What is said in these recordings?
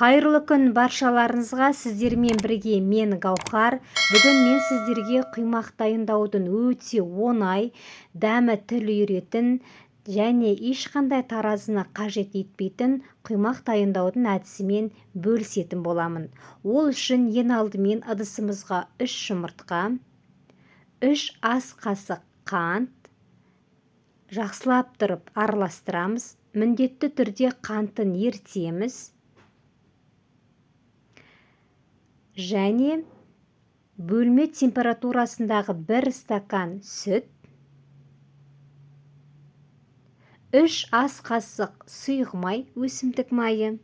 Қайырлы күн баршаларыңызға, сіздермен бірге мен Гаухар. Бүгін мен сіздерге құймақ дайындаудың өте оңай, дәмі тіл үйіретін және ешқандай таразыны қажет етпейтін құймақ дайындаудың әдісімен бөлісетін боламын. Ол үшін ең алдымен ыдысымызға 3 жұмыртқа, 3 ас қасық қант, жақсылап тұрып араластырамыз. Міндетті түрде қантын ертеміз. Және бөлме температурасындағы 1 стакан сүт, 3 ас қасық сұйық май, өсімдік майы.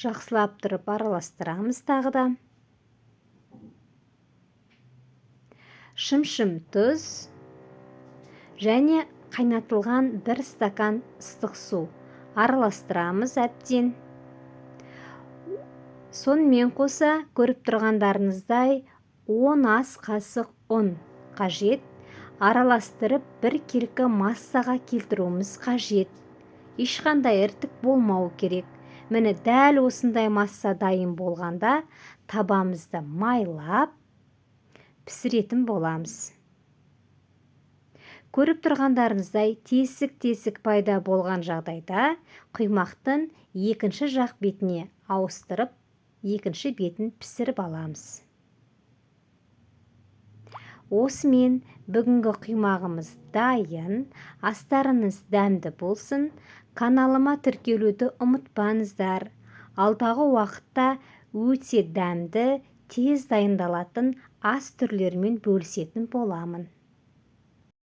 Жақсылап тұрып араластырамыз тағы да. Шымшым тұз және қайнатылған 1 стакан ыстық су араластырамыз әбден. Сонымен қоса, көріп тұрғандарыңыздай 10 ас қасық ұн қажет. Араластырып бір келкі массаға келтіруіміз қажет. Ешқандай іртік болмау керек. Міне дәл осындай масса дайын болғанда табамызды майлап пісіретін боламыз. Көріп тұрғандарыңыздай тесік-тесік пайда болған жағдайда құймақтың екінші жақ бетіне ауыстырып, екінші бетін пісіріп аламыз. Осымен бүгінгі құймағымыз дайын. Астарыңыз дәмді болсын. Каналыма тіркелуді ұмытпаңыздар. Алдағы уақытта өте дәмді, тез дайындалатын ас түрлерімен бөлісетін боламын.